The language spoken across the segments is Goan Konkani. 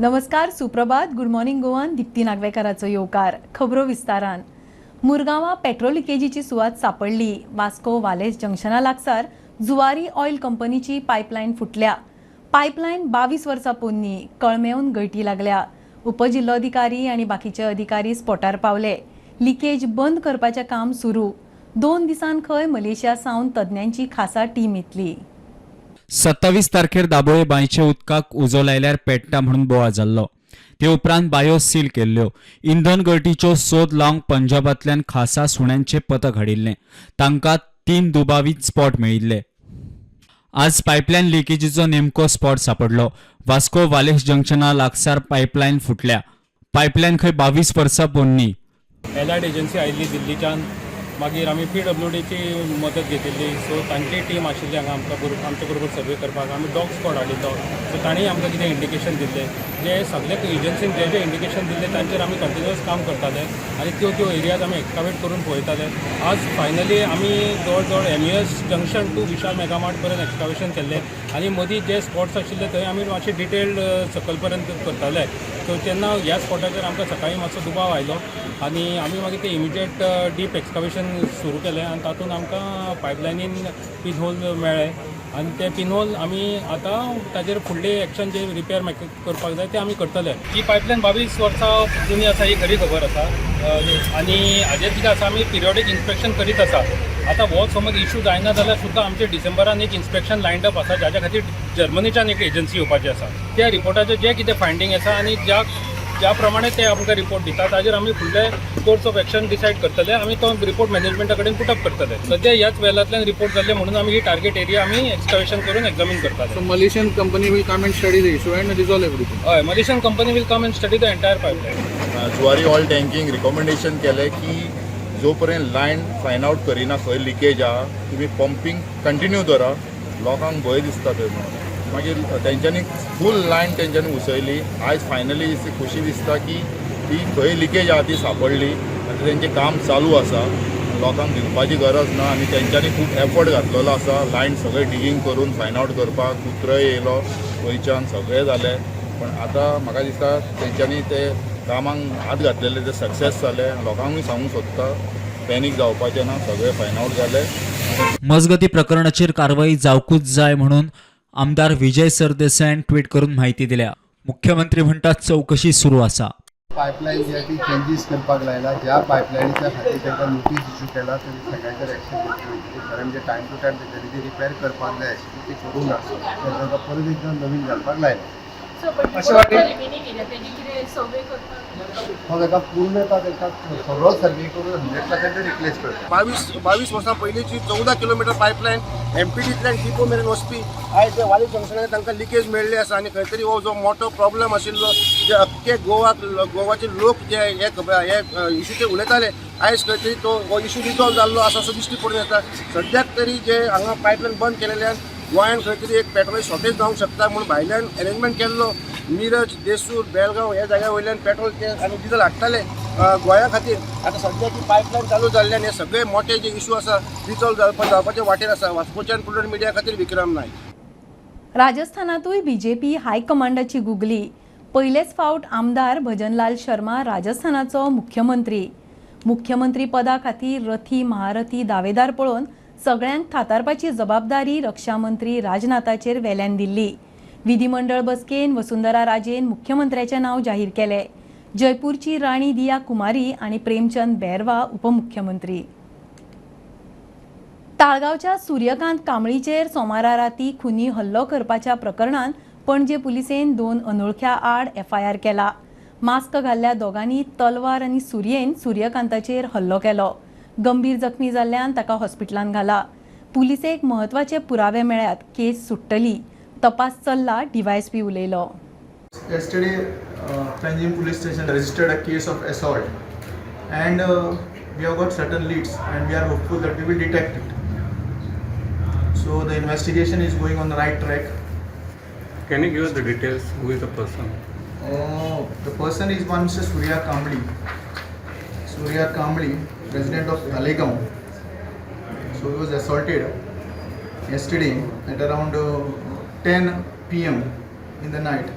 नमस्कार, सुप्रभात. गुड मॉर्निंग गोवान दिप्ती नागवेकाराचो येवकार. खबरो विस्तारान. मुरगांवां पेट्रोल लिकेजीची सुवात सापडली. वास्को वालेस जंक्शना लागसार जुवारी ऑयल कंपनीची पायपलायन फुटल्या. पायपलायन 22 वर्सां पोन्नी कळमेवन गळटी लागल्या. उपजिल्लोधिकारी आनी बाकीचे अधिकारी स्पॉटार पावले. लिकेज बंद करपाचें काम सुरू. 2 दिसान खंय मलेशिया सावन तज्ञांची खासा टीम येतली. 27 तारखेर दाबोळे बांयचे उदकाक उजो लायल्यार पेट्टा म्हणून बोवाळ जाल्लो. ते उपरांत बायो सील केल्ल्यो. इंधन गळटीचो सोद लावंक पंजाबांतल्यान खासा सुण्यांचे पथक हाडिल्लें. तांकां तीन दुबावीत स्पॉट मेळिल्ले. आज पायपलायन लिकेजीचो नेमको स्पॉट सापडलो. वास्को वालेस जंक्शना लागसार पायपलायन फुटल्या. पायपलायन खंय 22 वर्सां पोन्नी. एलायड एजन्सी आयिल्ली दिल्लीच्यान. मागीर आमी पीडब्ल्यूडीची मदत घेतिल्ली. सो तांची टीम आशिल्ली हांगा आमकां बरोबर, आमचे बरोबर सर्वे करपाक. आमी डॉग स्क्वॉड हाडिल्लो, सो तांणी आमकां कितें इंडिकेशन दिल्लें. जे सगळे एजन्सीन जे जे इंडिकेशन दिल्लें, तांचेर आमी कंटिन्युअस काम करताले आनी त्यो त्यो एरियाज आमी एक्सकावेट करून पळयताले. आज फायनली आमी जवळ जवळ एमईएस जंक्शन टू विशाल मेगामार्ट पर्यंत एक्सकावेशन केल्लें आनी मदीं जे स्पॉट्स आशिल्ले, थंय आमी मातशे डिटेल्ड सकयल पर्यंत करताले. सो तेन्ना ह्या स्पॉटाचेर आमकां सकाळीं मातसो दुबाव आयलो आनी आमी मागीर ते इमिजिएट डीप एक्सकावेशन सुरू केलें आनी तातूंत आमकां पायपलायनीन पिनहोल मेळ्ळे आनी ते पिनहोल आमी आतां ताजेर फुडले एक्शन जे रिपेर करपाक जाय, ते आमी करतले. ही पायपलायन 22 वर्सां जुनी आसा, ही खरी खबर आसा. आनी हाजेर कितें आसा, आमी पिरियोडीक इन्स्पेक्शन करीत आसा. आतां हो समज इशू जायना जाल्यार सुद्दां आमचे डिसेंबरान एक इन्स्पेक्शन लायंड अप आसा, जाच्या खातीर जर्मनीच्यान एक एजन्सी येवपाची आसा. त्या रिपोर्टाचें जें कितें फायंडींग आसा आनी ज्या ज्या प्रमाणे ते आमकां रिपोर्ट दिता, ताजेर आमी फुडले कोर्स ऑफ एक्शन डिसायड करतले. आमी तो रिपोर्ट मॅनेजमेंटा कडेन पुटअप करतले. सद्या ह्याच वेलांतल्यान रिपोर्ट जाल्ले म्हणून आमी ही टार्गेट एरिया आमी एक्सकवेशन करून एग्जामीन करताले. So Malaysian company will come and study the issue and resolve everything. हय, Malaysian company will come and study the entire pipeline. Zuari oil tanking recommendation केलें की जो पर्यंत लायन फायंड आवट करिना खंय लिकेज आहा, तुमी पंपींग कंटिन्यू दवरा. लोकांक भंय दिसता थंय म्हणून. मागीर तेंच्यांनी फूल लायन तेंच्यांनी उसयली. आयज फायनली खुशी दिसता की ती खंय लिकेज आहा ती सांपडली आनी तेंचें काम चालू आसा. लोकांक भिवपाची गरज ना आनी तेंच्यांनी खूब एफर्ट घातलेलो आसा लायन सगळें डिगींग करून फायंड आवट करपाक. कुत्रय येयलो गोंयच्यान, सगळें जालें. पण आतां म्हाका दिसता तेंच्यांनी ते कामाक हात घातलेले ते सक्सेस जाले. लोकांकूय सांगूंक सोदता, पॅनीक जावपाचें ना, सगळें फायंड आवट जालें. मजगती, प्रकरणाचेर कारवाई जावकूच जाय म्हणून आमदार विजय सरदेसायान ट्वीट करून माहिती दिल्या. मुख्यमंत्री म्हणटात, चौकशी सुरू आसा. पायपलायन जी आहा ती चेंजीस करपाक लायला. ज्या पायपलायनीच्या खातीर तांकां नोटीस इश्यू केला, तें सगळ्यांचेर एक्शन घेतली वयतली. खरें म्हणजे टायम टू टायम तेंच्यांनी ती रिपेर करपाक जाय आशिल्ली, ती करूंक ना. तर तांकां परत एकदां नवीन घालपाक लायला. सो पर्टिक्युलर रिमेनिंग एरिया तेजी कितें सर्वे करपाक? तो ताका पूर्णता तांकां सगळो सर्वे करून 100% रिप्लेस करता. 22 22 वर्सां पयलींची 14 किलोमिटर पायपलायन एमपीटींतल्यान डिपो मेरेन वचपी, आयज ते वाली जंक्शनार तांकां लिकेज मेळ्ळी आसा. आनी खंय तरी हो जो मोठो प्रॉब्लम आशिल्लो, जे अख्खे गोवाक, गोवाचे लोक जे हे खबर हे इशूचेर उलयताले, आयज खंय तरी तो हो इशू रिजॉल्व जाल्लो आसा असो दिश्टी पडून येता. सद्याक तरी जे हांगा पायपलायन बंद केलेल्यान गोंयान खंय तरी एक पेट्रोल शॉर्टेज जावंक शकता म्हूण भायल्यान अरेंजमेंट केल्लो. मिरज, देसूर, बेलगांव ह्या जाग्या वयल्यान पेट्रोल ते आनी डिझल हाडटाले गोंया खातीर. आतां सद्या ती पायपलायन चालू जाल्ल्यान हे सगळे मोठे जे इशू आसा, रिजॉल्व जावपाचे वाटेर आसा. वास्कोच्यान प्रुडंट मिडिया खातीर विक्रम नायक. राजस्थानातूय बीजेपी हायकमांडाची गुगली. पयलेच फावट आमदार भजनलाल शर्मा राजस्थानाचो मुख्यमंत्री. मुख्यमंत्री पदा खातीर रथी महारथी दावेदार पळोवन सगळ्यांक थातारपाची जबाबदारी रक्षा मंत्री राजनाथाचेर वेल्यान दिल्ली. विधिमंडळ बसकेन वसुंधरा राजेन मुख्यमंत्र्याचें नांव जाहीर केलें. जयपूरची राणी दिया कुमारी आनी प्रेमचंद बैरवा उपमुख्यमंत्री. ताळगांवच्या सूर्यकांत कांबळीचेर सोमारा राती खुनी हल्लो करपाच्या प्रकरणात पणजे पुलिसेन दोन अनोळख्या आड एफआयआर केला. मास्क घाल्ल्या दोगांनी तलवार आनी सुरयेन सूर्यकांताचेर हल्लो केलो. गंभीर जखमी जाल्ल्यान ताका हॉस्पिटलांत घाला. पुलिसेक म्हत्वाचे पुरावे मेळ्ळ्यात. केस सुट्टली. तपास चल्ला, डीवायएसपी उलयलो. Yesterday, Panjim police station registered a case of assault, and we have got certain leads, and we are hopeful that we will detect it. So the investigation is going on the right track. Can you give us the details? Who is the person? The person is one Mr. Surya Kambli. Surya Kambli, resident of Talegaon. So he was assaulted yesterday at around 10 p.m. in the night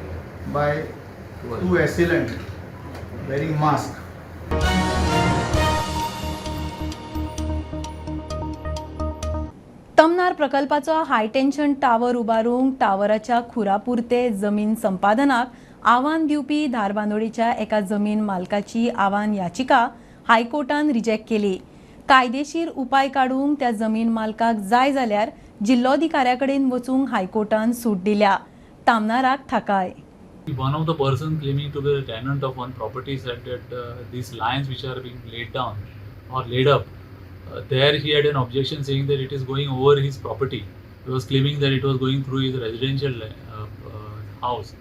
by Two assailant wearing mask. Tamnar प्रकल्पाचो high tension tower उबारूंक टावराच्या खुरापुरते जमीन संपादनाक आव्हान दिवपी धारबांदोडेच्या एका जमीन मालकाची आव्हान याचिका हायकोर्टान रिजेक्ट केली. कायदेशीर उपाय काडूंक त्या जमीन मालकाक जाय जाल्यार जिल्लोधिकाऱ्या कडेन वचूंक हायकोर्टान सूट दिल्या. तामनाराक थाकाय. One of the person claiming to be the tenant of one property said that these lines which are being laid down or laid up, there he had an objection saying that it is going over his property. He was claiming that it was going through his residential house,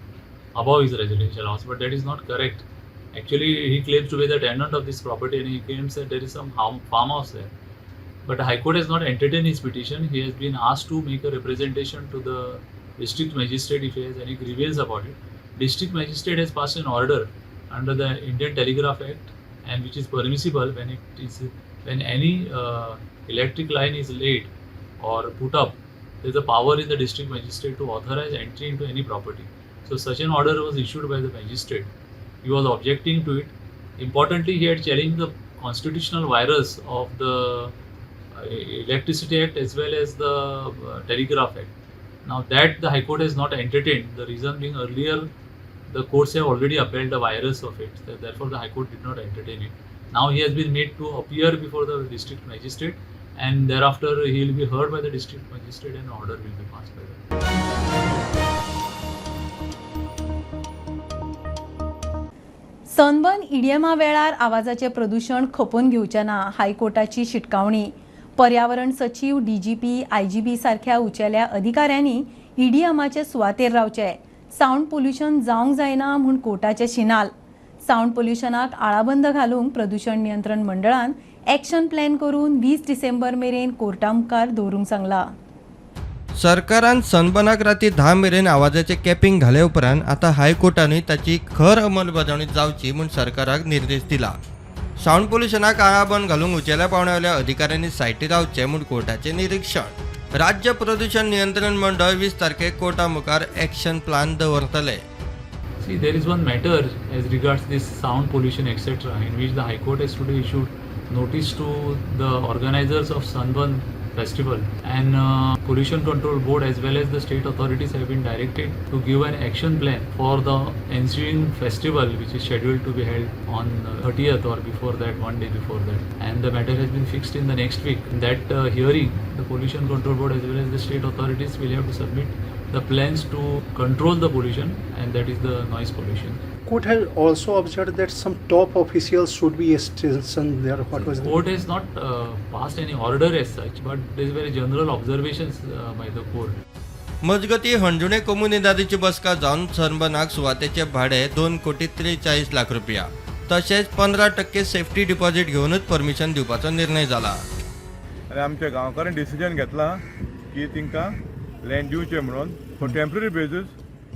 above his residential house, but that is not correct. Actually, he claims to be the tenant of this property and he claims that there is some farmhouse there. But the High Court has not entertained his petition. He has been asked to make a representation to the district magistrate if he has any grievance about it. District magistrate has passed an order under the Indian Telegraph Act, and which is permissible when any electric line is laid or put up, there is a power in the district magistrate to authorize entry into any property. So such an order was issued by the magistrate. He was objecting to it. Importantly, he had challenged the constitutional virus of the Electricity Act as well as the Telegraph Act. Now that the High Court has not entertained, the reason being earlier the courts have already upheld the virus of it, therefore the High Court did not entertain it. Now he has been made to appear before the district magistrate, and thereafter he will be heard by the district magistrate and order will be passed by them. Sunburn इडियमा वेळार आवाजाचें प्रदुशण खपोवन घेवचें ना, हायकोर्टाची शिटकावणी. पर्यावरण सचीव, डीजीपी, आयजीबी सारख्या उंचेल्या अधिकाऱ्यांनी ईडीएमाचे सुवातेर रावचे. सावंड पोल्युशन जावंक जायना म्हूण कोर्टाचे शिनाल. सावंड पोल्युशनाक आळाबंद घालूंक प्रदुशण नियंत्रण मंडळान एक्शन प्लॅन करून 20 डिसेंबर मेरेन कोर्टा मुखार दवरूंक सांगला. सरकारान सनबर्नाक राती 10 मेरेन आवाजाचें कॅपिंग घाले उपरांत आतां हायकोर्टानूय ताची खर अंमलबजावणी जावची म्हूण सरकाराक निर्देश दिला. सावंड पोल्युशनाक आळाबंद घालूंक उंचेल्या पांवड्यावेल्या अधिकाऱ्यांनी सायटीर रावचें म्हूण कोर्टाचें निरिक्षण. राज्य प्रदूषण नियंत्रण मंडळ 20 तारखेक कोर्टा मुखार एक्शन प्लान दवरतले. See, there is one matter as regards this sound pollution etc., in which the High Court has today issued notice to the organizers of Sunburn Festival, and Pollution Control Board as well as the state authorities have been directed to give an action plan for the ensuing festival, which is scheduled to be held on 30th or before that, one day before that, and the matter has been fixed in the next week. In that hearing, the Pollution Control Board as well as the state authorities will have to submit the plans to control the pollution, and that is the noise pollution. Court has also observed that some top officials should be stationed there. What was the Court has not passed any order as such, but these were general observations by the court. मजगती, हणजुणे कोमुनिदादीची बसका जावन सनबर्नाक सुवातेचे भाडे 2 कोटी 43 लाख रुपया तशेंच 15% सेफ्टी डिपॉझिट घेवनूच परमिशन दिवपाचो निर्णय जाला. आनी आमच्या गांवकारांनी डिसिजन घेतला की तांकां लँड दिवचें म्हणून for temporary basis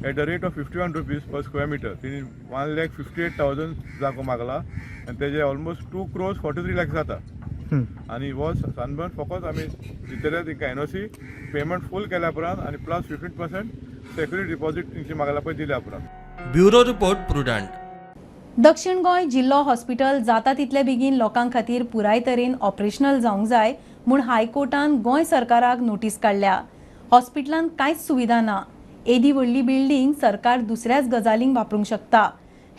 at the rate of ₹51 per square meter. तिणी 1,58,000 जागो मागला आनी तेजे almost 2 crores 43 lakhs जाता. आनी हो सनबर्न फकत आमी दितले तांकां एनओसी पेमेंट फूल केल्या उपरांत आनी प्लस 15% सेक्युरिटी डिपॉझीट तेंची मागला पळय दिल्या उपरांत. Bureau report, Prudent. दक्षिण गोंय जिल्लो हॉस्पिटल जाता तितले बेगीन लोकां खातीर पुराय तरेन ऑपरेशनल जावंक जाय म्हूण हायकोर्टान गोंय सरकाराक नोटीस काडल्या. हॉस्पिटलांत कांयच सुविधा ना. येदी व्हडली बिल्डींग सरकार दुसऱ्याच गजालींक वापरूंक शकता.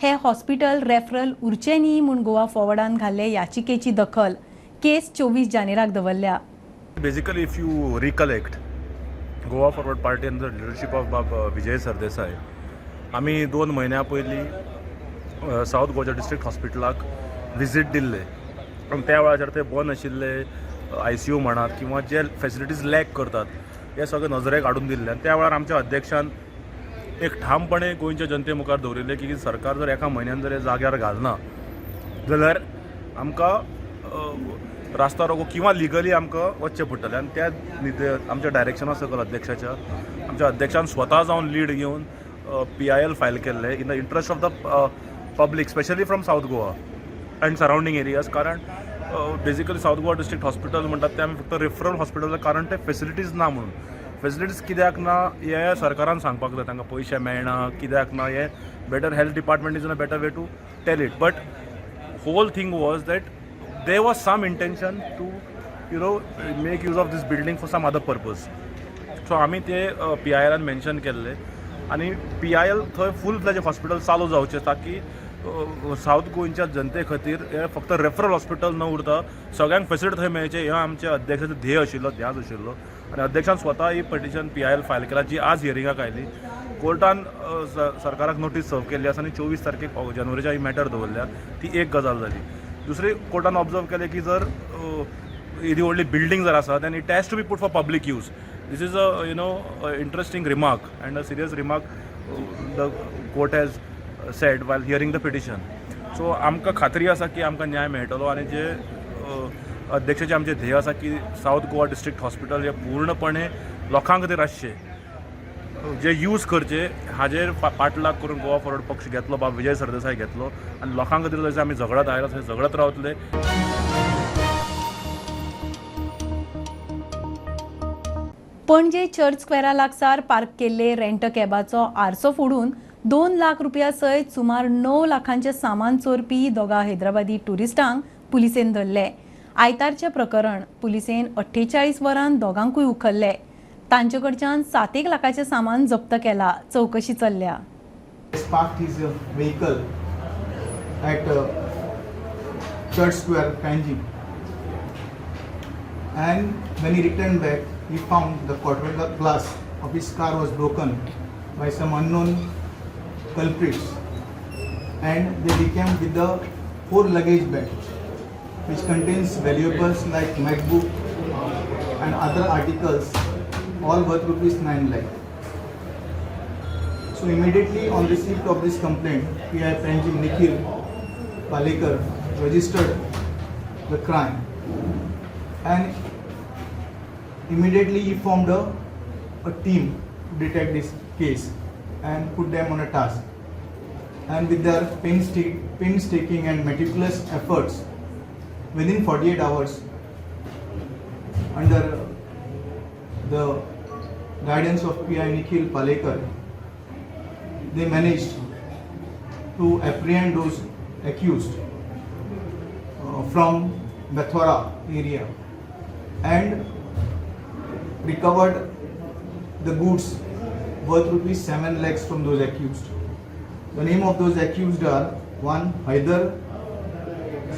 हे हॉस्पिटल रेफरल उरचें न्ही म्हूण गोवा फॉरवर्डान घाल्ले याचिकेची दखल. केस 24 जानेराक दवरल्या. Basically, if you recollect, Goa Forward Party under the leadership of Bab Vijay Sardesai, आमी 2 म्हयन्या पयलीं सावथ गोवा डिस्ट्रिक्ट हॉस्पिटलाक विजीट दिल्ले आनी त्या वेळाचेर ते बंद आशिल्ले आयसीयू म्हणात किंवा जे फेसिलिटीज लॅक करतात हे सगळे नजरेक हाडून दिल्ले. आनी त्या वेळार आमच्या अध्यक्षान एक ठामपणे गोंयच्या जनते मुखार दवरिल्लें की सरकार जर एका म्हयन्यान जर हे जाग्यार घालना जाल्यार आमकां रास्ता रोको किंवा लिगली आमकां वचचें पडटलें. आनी त्या आमच्या डायरेक्शना सकयल अध्यक्षाच्या, आमच्या अध्यक्षान स्वता जावन लीड घेवन पीआयएल फायल केल्लें in the interest of the public, specially from South Goa and surrounding areas. कारण basically south Goa district hospital म्हणटात ते आमी फक्त रेफरल हॉस्पिटल, कारण ते फेसिलिटीज ना म्हणून. फेसिलिटीज कित्याक ना हें सरकारान सांगपाक जाय. तांकां पयशे मेळना कित्याक ना हें better health department is in a better way to tell it, but whole thing was that there was some intention to make use of this building for some other purpose. So आमी ते पी I Elan mention केल्ले आनी पी I L थंय फूल फ्लॅज हॉस्पिटल चालू जावचें, ताकी सावथ गोंयच्या जनते खातीर हें फक्त रेफरल हॉस्पिटल न उरता सगळ्यांक फेसिलिटी थंय मेळचें, हें आमच्या अध्यक्षाचो ध्येय आशिल्लो, ध्यास आशिल्लो. आनी अध्यक्षान स्वता ही petition PIL file केला, जी आज हियरिंगाक आयली. कोर्टान सरकाराक नोटीस सर्व केल्ली आसा आनी 24 तारखेक जानेवारीच्या ही मॅटर दवरल्या. ती एक गजाल जाली. दुसरी, कोर्टान ऑब्जर्व केलें की जर येदी व्हडली बिल्डींग जर आसा, then it has to be put for public use. This is a interesting remark and a serious remark the court has said while hearing the petition. So आमकां खात्री आसा की आमकां न्याय मेळटलो आनी जे अध्यक्षाचे आमचे ध्येय आसा की सावथ गोवा डिस्ट्रिक्ट हॉस्पिटल हे पूर्णपणे लोकां खातीर आसचें, जे यूज करचे, हाजेर पाठलाग करून गोवा फॉरवर्ड पक्ष घेतलो, बाब विजय सरदेसाय घेतलो आनी लोकां खातीर जशें आमी झगडत आयला तशें झगडत रावतले. पणजे चर्च स्क्वेरा लागसार पार्क केल्ले रेंट कॅबाचो आरसो फोडून 2 लाख रुपया सयत सुमार 9 लाखांचे सामान चोरपी दोगा हैदराबादी ट्युरिस्टांक पुलिसेन धरले. आयतारचें प्रकरण. पुलिसेन 48 वरां दोगांकूय उखल्ले. तांचे कडच्यान सात एक लाखाचें सामान जप्त केला. चवकशी चल्ल्या. Parked his vehicle at Church Square, Panjim. And when he returned back, he found the quarter glass of his car was broken by some unknown culprits. And they became with the four luggage bags, which contains valuables like MacBook and other articles, all worth rupees 9 lakh. So immediately on receipt of this complaint, PI Panjim Nikhil Palekar registered the crime and immediately he formed a team to detect this case and put them on a task. And with their painstaking and meticulous efforts, within 48 hours, under the guidance of PI Nikhil Palekar, they managed to apprehend those accused from Bethora area and recovered the goods worth rupees 7 lakhs from those accused. The name of those accused are one Haider,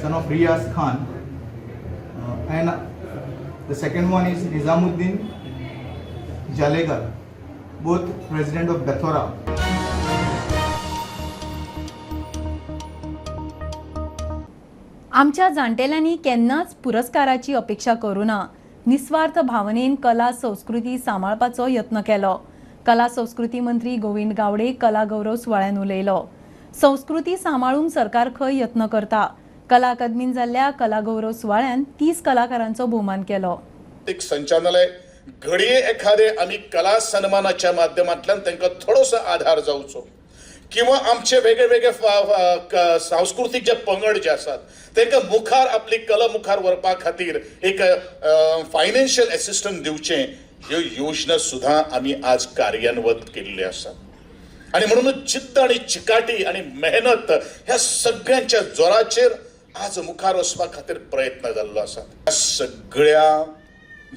son of Riyaz Khan, and the second one is Nizamuddin Jalegar, both resident of Bethora. आमच्या जाणटेल्यांनी केन्नाच पुरस्काराची अपेक्षा करूं ना, निस्वार्थ भावनेन कला संस्कृती सांबाळपाचो यत्न केलो. कला संस्कृती मंत्री गोविंद गावडे कला गौरव सुवाळ्यान उलयलो. संस्कृती सांबाळूंक सरकार खंय यत्न करता. कला अकादमीन जाल्ल्या कला गौरव सुवाळ्यान 30 कलाकारांचो भोवमान केलो. एक संचालनालय घडये एखादे आमी कला सन्मानाच्या माध्यमांतल्यान तांकां थोडोसो आधार जावचो किंवा आमचे वेगळे वेगळे सांस्कृतीक जे पंगड जे आसात तांकां मुखार आपली कला मुखार व्हरपा खातीर एक फायनान्शियल एसिस्टन्स दिवचें, ह्यो योजना सुद्दां आमी आज कार्यान्वत केल्ल्यो आसात. आनी म्हणूनच जिद्द आनी चिकाटी आनी मेहनत ह्या सगळ्यांच्या जोराचेर आज मुखार वचपा खातीर प्रयत्न जाल्लो आसा. ह्या सगळ्या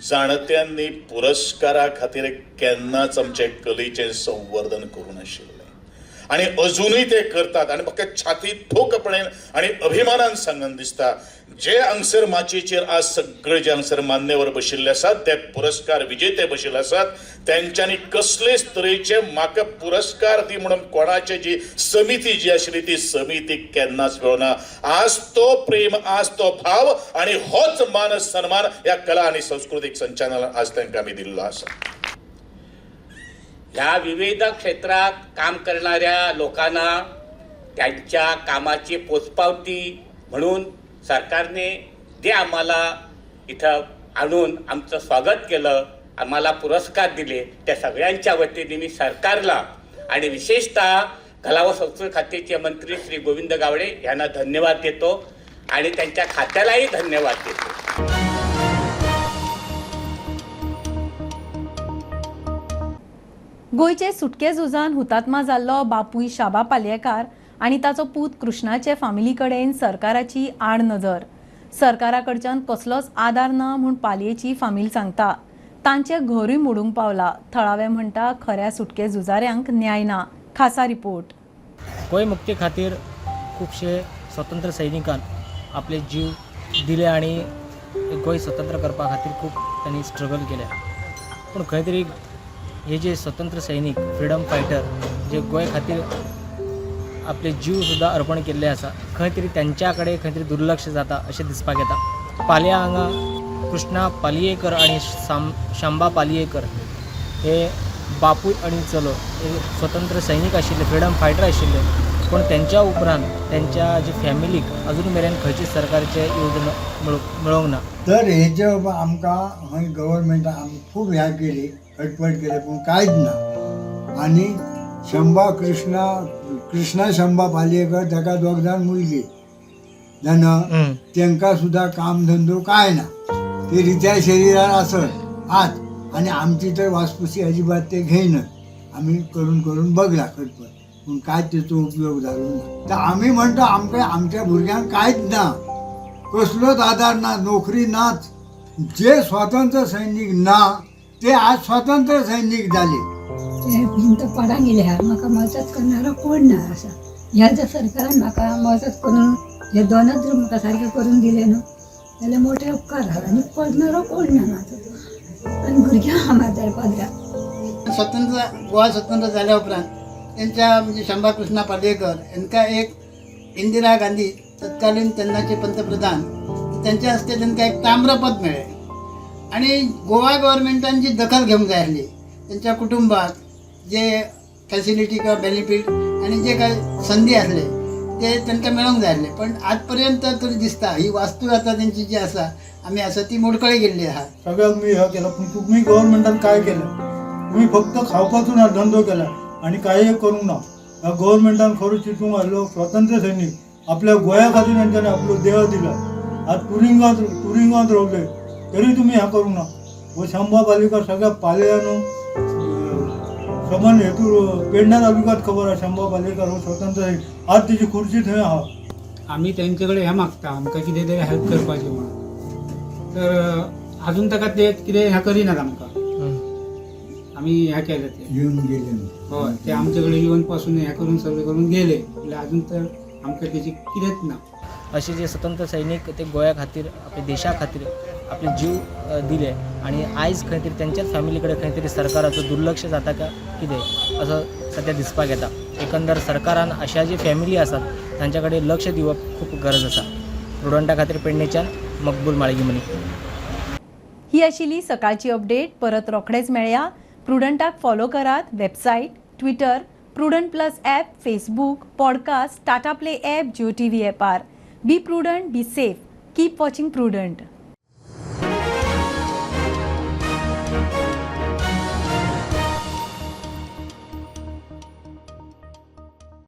जाणत्यांनी पुरस्कारा खातीर केन्नाच आमचे कलेचें संवर्धन करूं नाशिल्लें आनी अजुनूय ते करतात. आनी म्हाका छाती ठोकपणे आनी अभिमानान सांगन दिसता, जे हांगसर माचयेचेर आज सगळे जे हांगसर मान्यवर बशिल्ले आसात, ते पुरस्कार विजेते बशिल्ले आसात, तेंच्यांनी कसलेच तरेचे म्हाका पुरस्कार दी म्हणून कोणाचे जी समिती जी आशिल्ली ती समिती केन्नाच मेळना. आज तो प्रेम, आज तो भाव आनी होच मान सन्मान ह्या कला आनी संस्कृतीक संचालनालयान आज तांकां आमी दिल्लो आसा. ह्या विविध क्षेत्रात काम करणाऱ्या लोकांना त्यांच्या कामाची पोचपावती म्हणून सरकारने जे आम्हाला इथं आणून आमचं स्वागत केलं, आम्हाला पुरस्कार दिले, त्या सगळ्यांच्या वतीने मी सरकारला आणि विशेषतः कला व संस्कृती खात्याचे मंत्री श्री गोविंद गावडे यांना धन्यवाद देतो आणि त्यांच्या खात्यालाही धन्यवाद देतो. गोंयचे सुटके झुजान हुतात्मा जाल्लो बापूय शाबा पालयेकार आनी ताचो पूत कृष्णाचे फामिली कडेन सरकाराची आड नजर. सरकारा कडच्यान कसलोच आदार ना म्हूण पालयेची फामील सांगता. तांचें घरूय मोडूंक पावला. थळावे म्हणटा खऱ्या सुटके झुजाऱ्यांक न्याय ना. खासा रिपोर्ट. गोंय मुक्ती खातीर खुबशे स्वतंत्र सैनिकान आपले जीव दिले आनी गोंय स्वतंत्र करपा खातीर खूब तांणी स्ट्रगल केलें. पूण खंय तरी हे जे स्वतंत्र सैनीक, फ्रिडम फायटर जे गोंय खातीर आपले जीव सुद्दां अर्पण केल्ले आसा, खंय तरी तेंच्या कडेन खंय तरी दुर्लक्ष जाता अशें दिसपाक येता. पालया हांगा कृष्णा पालयेकर आनी शांबा पालयेकर हे बापूय आनी चलो हे स्वतंत्र सैनीक आशिल्ले, फ्रिडम फायटर आशिल्ले. पूण तेंच्या उपरांत तेंच्या जे फॅमिलीक अजून मेरेन खंयची सरकारचे येवजण मेळोंक ना. तर हेजे आमकां खंय गव्हर्मेंटान आमी खूब ह्या केली, खटपट केली, पूण कांयच ना. आनी शंबा कृष्णा कृष्णा शंबा पालयेकर ताका दोग जाण मुलगी जाणा, तांकां सुद्दां काम धंदो कांय ना. ते रित्या शरिरार आसत आज आनी आमची तर वासपुसी अजिबात ते घेयनात. आमी करून करून बगला खटपट, पूण कांय तेचो उपयोग जालो ना. तर आमी म्हणटा आमकां आमच्या भुरग्यांक कांयच ना, कसलोच आदार ना, नोकरी नाच. जे स्वातंत्र्य सैनीक ना ते आज स्वातंत्र्य सैनीक जाले. ते भिंत पडान गेल्या, म्हाका मजत करणारो कोण ना आसा. ह्या जर सरकारान म्हाका मजत करून हे दोनच रूम म्हाका सारके करून दिले न्हू जाल्यार मोठे उपकार आहा. आनी करणारो कोण ना म्हाजो आनी भुरग्यां आहा म्हाज्या पदराक. स्वतंत्र गोवा स्वतंत्र जाल्या उपरांत तेंच्या म्हणजे शंबा कृष्णा पालयेकर हेंकां एक इंदिरा गांधी तत्कालीन तेन्नाचे पंतप्रधान तेंच्या हस्ते तेंकां एक ताम्रपद मेळ्ळें. आनी गोवा गव्हर्मेंटान जी दखल घेवंक जाय आसली तेंच्या कुटुंबाक जे फॅसिलिटी किंवा बेनिफीट आनी जे काय संदी आसले ते तांकां मेळोंक जाय आसले. पण आज पर्यंत तरी दिसता ही वास्तू आतां तेंची जी आसा आमी आसा ती मोडकळी गेल्ली आहा. सगळ्याक मी हे केलं, पूण तुमी गव्हर्मेंटान काय केलं? तुमी फक्त खावपाचो ना धंदो केला आनी कांय करूंक ना. ह्या गव्हर्मेंटान खरो चिंतूंक आसलो स्वतंत्र सैनीक आपल्या गोंया खातीर तेंच्यांनी आपलो देह दिला. आज तुरिंगांत रावले तरी तुमी हें करूंक ना. हो शंबा पालयेकर सगळ्या पालयानो सबंद हेतू पेडण्या तालुक्यात खबर आहा शंबा पालयेकर हो स्वतंत्र सैनीक. आज तेजी खुर्ची थंय आहा. आमी तेंचे कडेन हें मागता आमकां कितें तरी हेल्प करपाची म्हणून, तर आजून ताका ते कितें हें करिनात आमकां. आमी हें केलें ते येवन गेले, हय ते आमचे कडेन येवन पासून हें करून सगळें करून गेले, म्हणल्यार आजून तर आमकां तेजी कितेंच ना. असे जे स्वतंत्र सैनीक ते गोंया खातीर, आपल्या देशा खातीर आपले जीव दिले आनी आयज खंय तरी तेंच्याच फॅमिली कडेन खंय तरी सरकाराचो दुर्लक्ष जाता काय कितें असो सद्या दिसपाक येता. एकंदर सरकारान अशा जी फॅमिली आसात तांच्या कडेन लक्ष दिवप खूब गरज आसा. प्रुडंटा खातीर पेडणेच्यान मकबूल माळगीमनी. ही आशिल्ली सकाळची अपडेट. परत रोखडेच मेळया. प्रुडंटाक फॉलो करात. Website, Twitter, Prudent plus app, Facebook, podcast, Tata Play app, Jio TV ॲपार. Be prudent, be safe, keep watching Prudent.